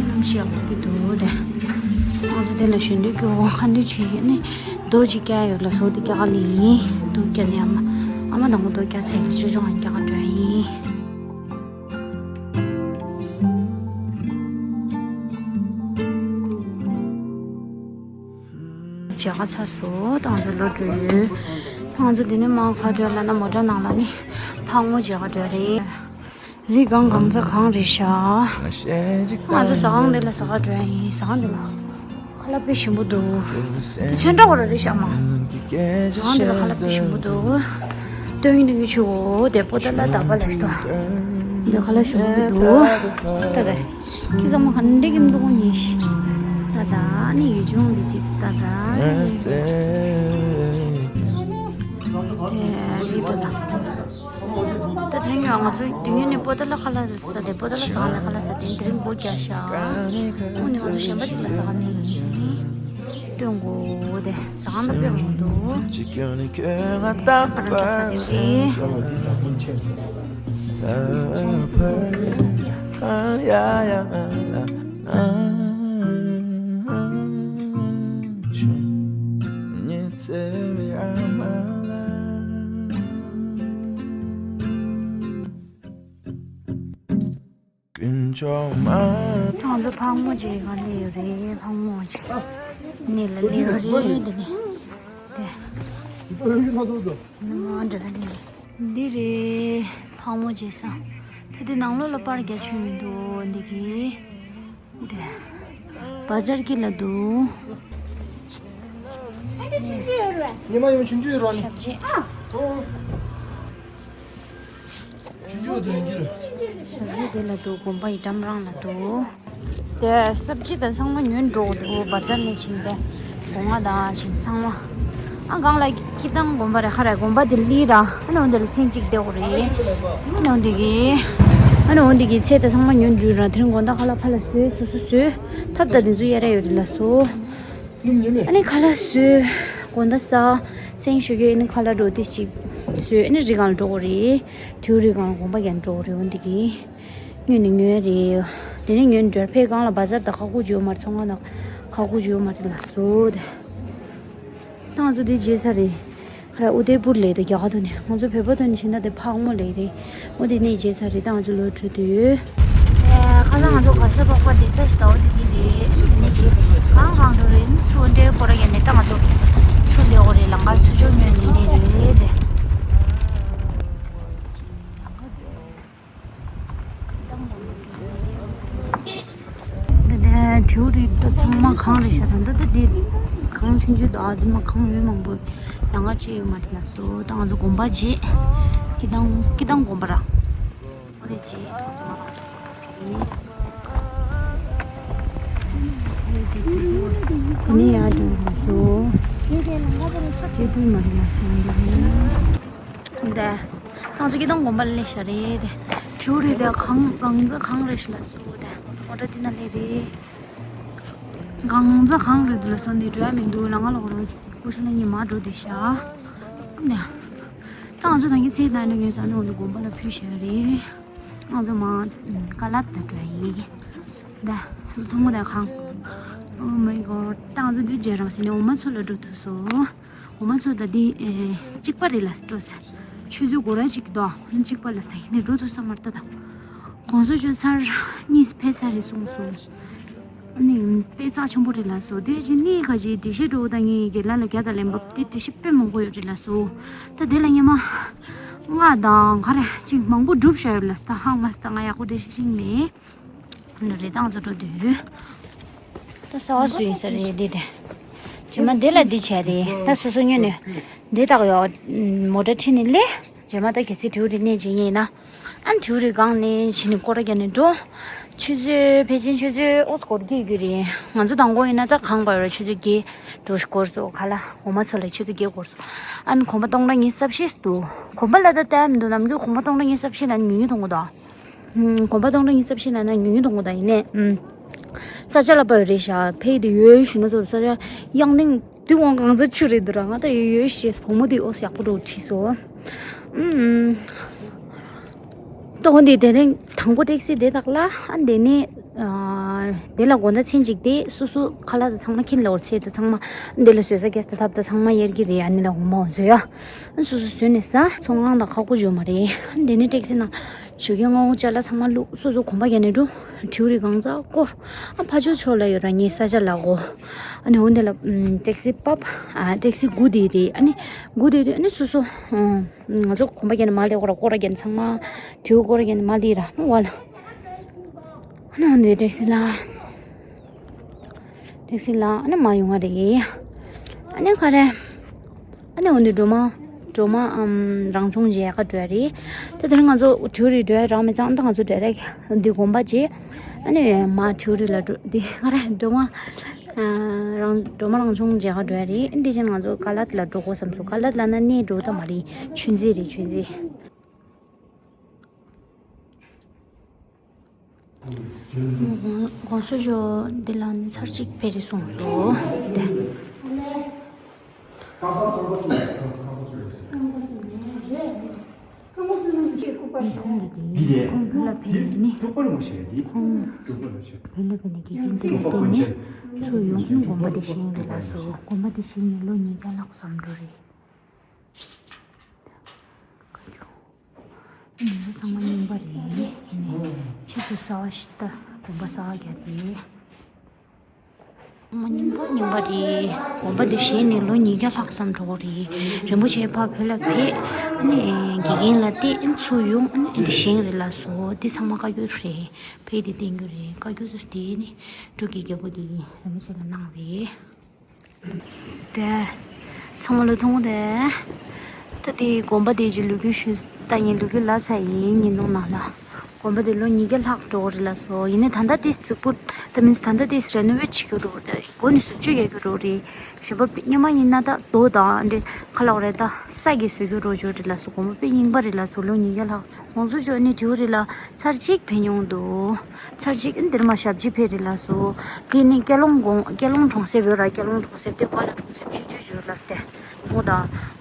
ནམ་ཞིག་ཡག་པོ་གི་འདུག་དེ། ང་ཚོ་དེ་ལ་ཞོན་དུས་ཀྱི་འོ་ཁ་འདུས་བྱས་ནས་རྡོ་གཅིག་བཀྱག་ཡོད་ལ་སོ་དེ་བཀྱག་ལེ་ཡིན་རྡོ་བཀྱག་ནས་ཨ་མ་ཨ་མ་དང་པོ་རྡོ་བཀྱག་ཚད་ཀྱི་ཅོ་ཅོ་ང་བཀྱག་འགྲོ་ཡིན། མཇལ་ཁ་ཚར་སོང་། ད་ང་ཚོ་ལོག་འགྲོ་ཡོད། ད་ང་ཚོ་འདི་ནས་མར་ག་འགྲོ་ལབ་ན་མོ་ཊ་ནང་ལ་ནི་ཕག་མོ་མཇལ་ཁ་འགྲོ་རེད། རི་སྒང་སྒང་ཚ་གང་རེད་ཤག་ང་ཚོ་ཟ་ཁང་འདི་ལ་ཟ་ཁ་འགྲོ་ཡ་ཡིན། ཟ་ཁང་འདི་ལ་ཁ་ལག་དཔེ་ཞིམ་པོ་འདུག་དེ་ཚོན་ཁྲ་བོ་ར་རེད་ཤག་མ། ཟ་ཁང་འདི་ལ་ཁ་ལག་དཔེ་ཞིམ་པོ་འདུག་སྟོན་གྱི་འདུག་གི་ཆུ་བོ་དེ་པོ་ཏ་ལ་ད་པ་ལ་ཤི་ཏོ། འདི་ཁ་ལག་ཞིམ་པོ་འདུག་ད་ད། ཁྱི་ཚང་མ་ག་འདྲ་གི་མི་འདུག་གོ་ཉིས། ད་ད་ནི་ཡུལ་ལྗོངས་འདི་ཅིག་ད་ད་ རེད་ད། ད་དེ་རིང་ང་ཚོ་དེ་ཉིན་ནས་པོ་ཏ་ལ་ཁ་ལག་ཟ་དེ། པོ་ཏ་ལ་ཟ་ནས་ཁ་ལག་ཟ་དེ། དེ་རིང་སྒོ་རྒྱག་ཤག་འོ་ནི་ང་ཚོ་གཞན་པ་ཅིག་ལ་ཟ་ག་ནས་སྟོན་དགོས་དེ། ཟ་ག་ན་དཔེ་མང་འདུག་ཁ་ལག་ཟ་དེ་རེད། ང་ཚོ་ཕག་མོ་ཅིག་ག་སླེབས་ཡོད་རེད། ཕག་མོ་ཅིག་གནས་ལ་སླེབས་ཡོད་རེད། འདི་ནས་དེ་ནི་མ་འདྲ་ལ་སླེབས་རེད། འདི་རེད། ཕག་མོ་ཅིག་ས། ད་དེ་ནང་ལོགས་ལ་པར་རྒྱག་ཆོག་མི་འདུག་འདི་གི་དེ་བ་ཇར་གྱི་ལ་འདུག་ཉི་མ་ཡང་ཆུང་ཆུང་ཡོད་ར་ནི། ཞབས་རྗེས། ཨོ། ཆུང་ཆུང་དེ་ཡིན་གྱི་རེད། ཞབས་རྗེས་དེ་ལ་འདུག་དགོན་པ་ཡི་འགྲམ་རང་ལ་འདུག་དེ་སབ་ཇི་དང་ཚང་མ་ཉོས་འགྲོ་འདུག་བ་ཇར་ནས་བྱིན་པས། སྒོ་ང་དང་བྱིན་ཚང་མ། ཨ་སྒང་ལ་སྐྱིད་ཐང་དགོན་པ་རེད། ཁ་རེད། དགོན་པ་དེ་ལི་ར། ཨ་ནི་འོན་དེ་ལ་ཚན་གཅིག་བསྡད་ཡོད་རེད། ཨ་ནི་འོན་དེ་གི་ཨ་ནི་འོན་དེ་གི་ཚེ་དང་ཚང་མ་ཉོས་འགྲོ་ར། དེ་རིང་དགོང་དག་ཁ་ལག་ཕར་ལ་བཟོས། སོ་སོ་བཟོས། ཐབ་ད་དེ་ཚོ་གཡར་ཡ་ཡོད་རེད་ལ་སོ། ཨ་ནི་ཁ་ལག་བཟོས། དགོང་དག་ཟ། མཚན་ཞུ་རྒྱུ། ཨ་ནི་ཁ་ལག་འགྲོ་དེ་ཞིག་བཟོས། ཨ་ནི་རི་སྒང་ལ་འགྲོ་དགོས་རེད། དེའུ་རི་སྒང་ལ་དགོན་པ་རྒྱག་འགྲོ་དགོས་རེད། འོན་དེ་གི་ཉོས་ནི་ཉོས་རེད། དེ་ནས་ཉོས་འགྲོ། ཕའི་སྒང་ལ་བ་ཇར་དང་ཁ་ཁུ་ཅིག་ཡོད་མ་རེད། ཚོང་ཁང་དང་ཁ་ཁུ་ཅིག་ཡོད་མ་རེད་ལ་སོ་དེ། ད་ང་ཚོ་འདི་བརྗེད་ཚར་རེད། ཁ་ལག་ཨུ་དེ་པུར་ལ་དེ་རྒྱ་གར་ཐོན་ནས། ང་ཚོ་བོད་པ་ཐོན་ནས་ཕྱིན་ན་དེ་ཕག་མོ་ལ་རེད། ཨུ་དེ་ནས་བརྗེད་ཚར་རེད། ད་ང་ཚོ་ལོག་འགྲོ་དུས། ཨེ། ཁ་སང་ང་ཚོ་གར་ཞ་པགས་པ་བསྡད་ས་ཞིག་ད་ཨུ་དེ་འདི་རེད། ནས་བྱས་གང་གང་འགྲོ་རེད། ཚུར་འདྲའི་སྐོར་ར་ཡ་ནས། ད་ང་ཚོ་ཚུར་སླེབས་དགོས་རེད། ལམ་ཁ་ཚུར་ཕྱོགས་ཉོས་ནས་སླེབས་རེད་དེ། འདི་ནས་དྲེའུ་རིགས་ད་ཚང་མ་གངས་རེད་ཤག་ད་ལྟ་ད་འདི་གངས་ཆུང་ཆུང་འདུག་ཨ། འདི་མ་གངས་མེད་མང་པོ་ཡང་ང་ཅི་ཡོད་མ་རེད་ལ་སོ། ད་ང་ཚོ་དགོན་པ་བརྗེད། སྐྱིད་ཐང་། སྐྱིད་ཐང་དགོན་པ་ར། ཨོ་དེ་བརྗེད། དེ་ནས་ཡར་འགྲོ་ལ་སོ། བརྗེད་དུས་མ་རེད་ལ་སོ། འདི་ནས། འདི། ང་ཚོ་སྐྱིད་ཐང་དགོན་པ་ལ་སླེབས་ཤག་རེད་དེ། དྲེའུ་རིགས་དེ་གངས་གངས་རྫ་གངས་རེད་ཤག་ལ་སོ་དེ། མོ་ཊ་དེ་ན་སླེབས་རེད། གངས་རྫ་གངས་རེད་འདུག་ལ་སོ། འདི་འགྲོ་ཡ་མི་འདུག་ལ། ང་ལ་འོ་རང་ཀུ་ཤུ་ན་ཉི་མ་འགྲོ་དུས་ཤག་འདི། ད་ང་ཚོ་ད་གིན་ཚེ་ད་ནི་ངས་ས་ནི་འོ་འདི་དགོན་པ་ལ་ཕུལ་ཤག་རེད། ང་ཚོ་མ་ཀ་ལ་ད་འགྲོ་ཡ་ཡིན། འདི་སུ་ཚང་མ་ད་གངས། Oh my god། ད་ང་ཚོ་འདི་རྗེས་རང་ཟིན་ནས་འོ་མ་མཚོ་ལ་འགྲོ་ཐུབ་སོང་། འོ་མ་མཚོ་ད་འདི་ཨེ་གཅིག་པ་རེད་ལ་འགྲོ་ས། ཆུ་ཚོད་འགོར་ར་ཅིག་འདུག་གཅིག་པ་ལ་ས་ཡིན་ནས་འགྲོ་ཐུབ་ས་མ་རེད་ད། ད་གོང་ས་མཆོག་ཚར་གཉིས་ཕེབས་ཚར་རེད་གསུངས་སོང་། ཨ་ནི་དཔེ་རྩ་ཆེན་པོ་རེད་ལ་སོ། དེ་བཞིན་ནི་ཁ་ཅིག་འགྲེལ་བཤད་འགྲོ་ད་ངས་རྒན་ལགས་ལ་རྒྱ་དང་ལན་འབབ་དེ་འགྲེལ་བཤད་དཔེ་མང་པོ་ཡོད་རེད་ལ་སོ། ད་དེ་ལ་སྔོན་མ་ང་དང་ག་རེ་ཅིག་མང་པོ་བསྒྲུབས་བཞག་ཡོད་ལ་སོ། ད་ཧང་མ་སོ། ད་ང་ཡག་པོ་འགྲེལ་བཤད་ཤེས་ཀྱི་མེད། འདི་རེད། ད་ང་ཚོ་འགྲོ་དུས། ད་གསར་པ་བཟོས་ཡིན་ས་རེད་འདི་དེ། རྗེས་མ་འདི་ལ་འདི་བྱས་རེད། ད་སོ་སོ་སྔོན་ནས་འདི་བཏགས་ཡོད། མོ་ཊ་ཁྲིད་ནས་སླེབས། རྗེས་མ་ད་གལ་སྲིད་དྲེའུ་རིགས་གནས་ཅིག་ཡིན་ན། ཨ་ནི་དྲེའུ་རིགས་སྒང་ནས་ཕྱིན་ནས་སྐོར་ར་རྒྱག་ནས་འགྲོ། ཆུ་ཚོད་ཕལ་ཆེར་ཆུ་ཚོད་ཨོ་འགོར་གྱི་ཡོད་རེད། ང་ཚོ་དང་པོ་ཡིན་ན་ད་གངས་བར་ཆུ་ཚོད་བརྒྱད་འགྲོ་འགོར་སོང་། ག་ལ་འོ་མ་མཚོ་ལ་ཆུ་ཚོད་བརྒྱད་འགོར་སོང་། ཨ་ནི་གོམ་པ་སྟོང་ཕྲག་ཉི་ཤུ་རྩ་བཞི་འདུག་གོམ་པ་ལ་ད་ལྟ་མི་འདུག་ནམ་རྒྱུན་གོམ་པ་སྟོང་ཕྲག་ཉི་ཤུ་རྩ་བཞི་ལ་ཉུང་ཉུང་གཏོང་གི་འདུག་ཨུམ། གོམ་པ་སྟོང་ཕྲག་ཉི་ཤུ་རྩ་བཞི་ལ་ན་ཉུང་ཉུང་གཏོང་གི་འདུག་ཡིན་ནའི། ཨུམ། ས་ཆ་ལ་བབས་རེད་ཤག་ཕ་གི་དེ་ཡོད་ཞུ་ན་ཚོ་ས་ཆ་གཡང་ལྡན་དུས་དབང་གང་ཚ་ཆུ་རེད་འདུག་ར། ང་ད་ཡོད་ཡོད་ཞེས་བུ་མོ་དེ་ཨོ་ཡག་པོ་འགྲོ་བྲིས་སོ། ཨུམ། ཏོག་འདི་དེ་རིང་དང་པོ་ཊེག་སི་དེ་དག་ལ། ཨ་འདི་ནས་ཨ་དེ་ལ་དགོང་དག་མཚན་གཅིག་དེ་སོ་སོ་ཁ་ལག་དང་ཚང་མ་ཁྱེར་ལ་འོར་ཚེ་དང་ཚང་མ་འདི་ལ་བཟོས་ས་གེ་སི་དང་ཐབ་དང་ཚང་མ་གཡར་གྱི་རེད། ཨ་ནི་ལ་འོ་མ་འོ་བཟོས་ཡ། ཨ་སོ་སོ་བཟོས་ནས་ཟ། ཚོང་ཁང་དང་ཁ་ཁུ་འཇོག་མ་རེད། ཨ་འདི་ནས་ཊེག་སི་ནང་ཞོགས་ཀས་སྔ་པོ་ཅ་ལག་ཚང་མ་བླུགས། སོ་སོ་གོམ་པ་རྒྱག་ནས་འགྲོ། དྲེའུ་རིགས་གང་ཚ་སྐོར། ཨ་ཕ་ཇོ་ཕྱོགས་ལ་ཡོད་ར་ངའི་ས་ཆ་ལ་གོ། ཨ་ནི་འོ་འདི་ལ་ཨམ་ཊེག་སི་བབས། ཨ་ཊེག་སི་དགུ་དེ་རེད། ཨ་ནི་དགུ་དེ་དུས་ཨ་ནི་སོ་སོ་ཨ་ང་ཚོ་གོམ་པ་རྒྱག་ནས་མར་སླེབས་གོ་ར། སྐོར་ར་རྒྱག་ནས་ཚང་མ་དྲེའུ་སྐོར་ར་རྒྱག་ནས་མར་སླེབས་ར་ནི་བ་ལ། ཨ་ནི་འོ་འདི་ཊེག་སི་ལ། ཊེག་སི་ལ་ཨ་ནི་མར་ཡོང་བ་རེད། ཨ་ནི་ག་རེ། ཨ་ནི་འོ་ནི་སྒྲོལ་མ། སྒྲོལ་མ་ཨམ་རང་སྦྱོང་བྱེད་ག་འགྲོ་ཡ་རེད། ད་དེ་རིང་ང་ཚོ་དྲེའུ་རིགས་འགྲོ་ཡ་རག་མེད་ཙང་། ད་ང་ཚོ་འགྲོ་རེད། འདི་དགོན་པ་བྱེད། ཨ་ནི་མ་དྲེའུ་རིགས་ལ་འགྲོ་འདི་ག་རེ་སྒྲོལ་མ། ཨ། རང་སྒྲོལ་མ་རང་བྱུང་མཇལ་ཁ་འགྲོ་ཡ་རེད། འདི་བཞིན་ང་ཚོ་ཀ་ལད་ལ་འགྲོ་དགོས་བསམ་སོང་། ཀ་ལད་ལ་ན་གནས་འགྲོ་ད་མ་རེད། ཆུ་མཛོད་རེད། ཆུ་མཛོད། ༸གོང་ས་མཆོག་འདི་ལ་ནི་ཚར་གཅིག་ཕེབས་རེད་གསུངས་སོང་། ཁོང་གིས་ཁོང་བོད་ལ་ཕེབས་ནས་ནི། ཁོང་བོད་ལ་ཕེབས་ནས་དགེ་རྒན་དེ་ལྟ་བུ་ནས་ཚུར་ཡོང་ནས་དགོན་པ་དེ་བཞེངས་རེད་ལགས་སོ། དགོན་པ་དེ་བཞེངས་ནས་ལོ་ཉིས་བརྒྱ་ལྷག་ཙམ་འགྲོ་རེད། ཉིན་ཐོ་ཚང་མ་རྙིང་པ་རེད། ཡིན་ནའི་ཕྱིས་སུ་གསར་བ་ཞིག་ད་དགོན་པ་གསར་བ་རྒྱག་རེད། ཚང་མ་རྙིང་པ་རྙིང་པ་རེད། དགོན་པ་འདི་བཞེངས་ནས་ལོ་ཉིས་བརྒྱ་ལྷག་ཙམ་འགྲོ་གི་རེད། རིན་པོ་ཆེ་ཕར་བོད་ལ་ཕེབས། ཨ་ནི་དགེ་རྒན་ལ་བལྟས། ཨ་ནི་ཚུར་ཡོང་། ཨ་ནི་འདི་བཞེངས་རེད་ལགས་སོ། འདི་ཚང་མ་བཀའ་འགྱུར་རེད། ཕེབས་དེ་བསྟན་རྒྱུ་རེད། བཀའ་འགྱུར་དེ་ནི་འབྲུག་གི་རྒྱལ་པོ་གིས་རིན་པོ་ཆེ་ལ་གནང་རེད། དེ་ཚང་མ་ལོ་ཐུང་དེ། ད་དེ་དགོན་པ་དེ་ཀྱི་ལོ་རྒྱུས་ཞུ། ད་ངས་ལོ་རྒྱུས་ལབ་ཚར་ཡིན། ཉིན་ཐོ་ནང་ལ། དགོན་པ་དེ་ལོ་ཉིས་བརྒྱ་ལྷག་འགྲོ་གི་རེད་ལགས་སོ། ཡིན་ནའི་ད་ལྟ་དེ་རྫིག་པོ། ད་མིན་ད་ལྟ་དེ་རེ་ནོ་ཝེཊ་བྱེད་རྒྱུ་རེད། སྒོ་ནས་བཟོ་བཅོས་རྒྱག་རྒྱུ་རེད། གཞན་པ་སྔོན་མ་ཡིན་ན་ད་རྡོ་དང་འདྲ་ཁ་ལག་རེད། ད་ས་གིས་བཟོ་རྒྱུ་རེད་ལགས་སོ། དགོན་པ་དཔེ་རྙིང་པ་རེད་ལགས་སོ། ལོ་ཉིས་བརྒྱ་ལྷག ༸གོང་ས་མཆོག་ནས་དྲི་བ་རེད་ལ། ཚར་གཅིག་ཕེབས་མྱོང་འདུག་ཚར་གཅིག་འདིར་མ་ཞབས་ཕྱི་ཕེབས་རེད་ལགས་སོ། དེ་ནི་སྐྱ་ལོང་དགོན། སྐྱ་ལོང་གྲོང་གསེབ་ཡོད་ར། སྐྱ་ལོང་གྲོང་གསེབ་དེ་བར་ལ་གྲོང་གསེབ་ཆུང་ཆུང་ཡོད་ལགས་སོ། དེ་འོ་ད།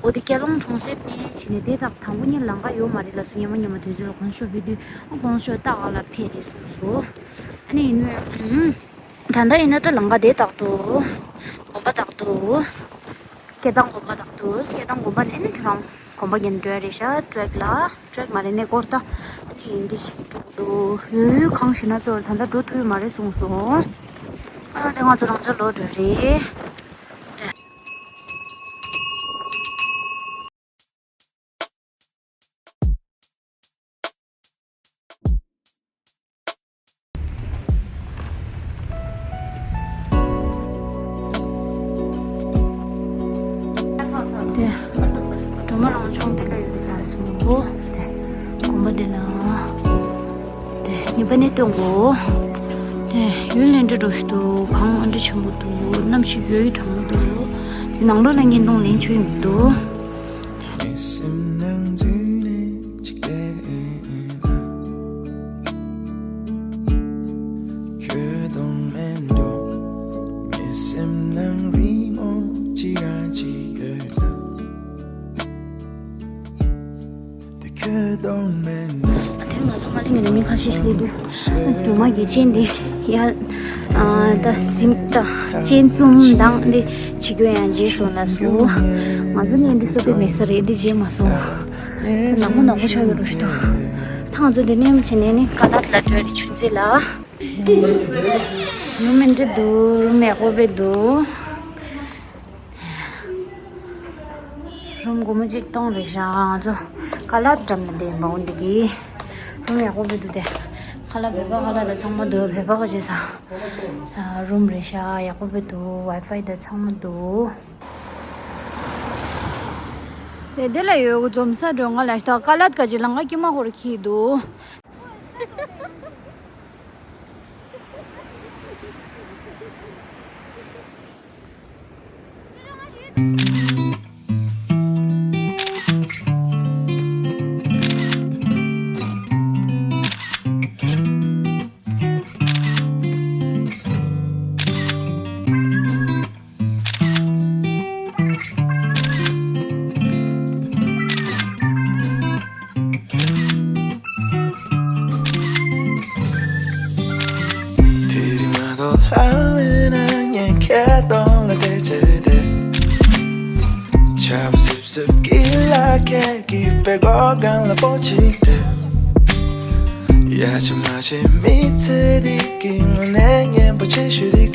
འོ་དེ་སྐྱ་ལོང་གྲོང་གསེབ་ནས་ཕྱིན་ནས་དེ་དག་དང་པོ་ཉིད་ལམ་ཁ་ཡོད་མ་རེད་ལགས་སོ། སྔོན་མ་སྔོན་མ་དུས་ཚོད་ལ་༸གོང་ས་མཆོག་ཕེབས་དུས། ཨ་༸གོང་ས་མཆོག་སྟག་ལ་ཕེབས་རེད་གསུངས་སོང་། ཨ་ནི་ཡིན་ནའི། ད་ལྟ་ཡིན་ན་ད་ལམ་ཁ་དེ་དག་ཏུ། དགོན་པ་དག་ཏུ། སྐད་བཏང་དགོན་པ་དག་ཏུ། སྐད་བཏང་དགོན་པ་ནས་ནི་ཁྱོད་རང་དགོན་པ་གྱེན་འགྲོ་ཡ་རེད་ཤག་ཊེག་ལ། ཊེག་མ་རེད་ནས་སྐོར་ད། ཨ་ནི་འདི་ཞིག་འགྲོ་གི་འདུག་ཡོད་ཡོད་གང་ཞིག་ན་ཚོར་ད་ལྟ་འགྲོ་ཐུབ་ཡོད་མ་རེད་གསུངས་སོང་། ཨ་དེ་ང་ཚོ་རང་ཚོ་ལོག་འགྲོ་རེད། དེ། སྒྲོལ་མ་རང་བྱུང་དེ་ལ་ཡོད་ལགས་སོ། དེ། དགོན་པ་དེ་ལ། དེ་ཉི་མ་ནས་སྟོན་གོ། དེ་ཡུན་ལེན་འདྲ་འགྲོ་ཞིག་འདུག་གངས་ཨ་འདྲ་ཆེན་པོ་འདུག་གནམ་གཤིས་ཡོད་ཡོད་གྲང་མོ་འདུག་དེ་ནང་ལོགས་ལ་བརྙན་ཐུང་ལེན་ཆོག་མི་འདུག་ཁྱོད་དང་མེད་འགྲོ། མི་སེམས་ནང་རི་མོ་ཅི་རང་ཅི་ཡོད། དེ་ཁྱོད་དང་མེད་འགྲོ། དེ་ང་ཚོ་མ་ལེན་གྱི་རེད། མི་ཁ་ཤས་ཤིག་སླེབས་འདུག་སྒྲོལ་མ་གི་སྤྱན་དེ་ཡ། ཨ་ད་གཟིམ་ད། སྤྱན་བཙུམ་དང་འདི་བྱེད་རྒྱུ་ཡང་བརྗེད་སོང་ལགས་སོ། ང་ཚོ་ནས་འདི་བཟོ་དེ་མེད་ས་རེད། འདི་བརྗེད་མ་སོང་། ནག་མོ་ནག་མོ་ཆགས་ཡོད་རོ་ཞིག་ད། ད་ང་ཚོ་འདི་ནས་བྱས་ནས་ནི་ཀ་ལད་ལ་འགྲོ་རེད། ཆུ་མཛོད་ལ། རུམ་མི་འདྲ་འདུག་རུམ་ཡག་པོ་དཔེ་འདུག་རུམ་སྒོར་མོ་གཅིག་སྟོང་རེད་ཤག་ང་ཚོ་ཀ་ལད་འགྲམ་ལ་བསྡད་འབའ་འོ་འདི་གི། རུམ་ཡག་པོ་དཔེ་འདུག་དེ། ཁ་ལག་བོད་པ་ཁ་ལག་དང་ཚང་མ་འདུག་བོད་པ་ག་བྱེད་ས། རུམ་རེད་ཤག་ཡག་པོ་དཔེ་འདུག་ཝའི་ཕའི་དང་ཚང་མ་འདུག་དེ་དེ་ལ་ཡོད་གི་འཛོམས་ས་འགྲོ་ང་ལ་ཤི་ད་ཀ་ལད་ག་ཅིག་ལམ་ཁ་དཀྱིལ་མ་ཁོར་ཁྱི་འདུག་དེ་རིང་མ་གཏོགས་ལྷ་མེད་ན་ངས་ཁྱེད་གདོང་ལ་བལྟས་བྱས་བསྡད། ཆར་པ་སིབ་སིབ་ཀྱི་ལ་ཁད་ཀྱིས་པད་གོ་སྒང་ལ་སྤོ་ཅིག་སྤྲད། ཡ་ཆ་མ་བྱེད་མི་ཚེ་འདི་གི་དངོས་གནས་སྙན་པོ་ཆེ་ཤོས་འདི་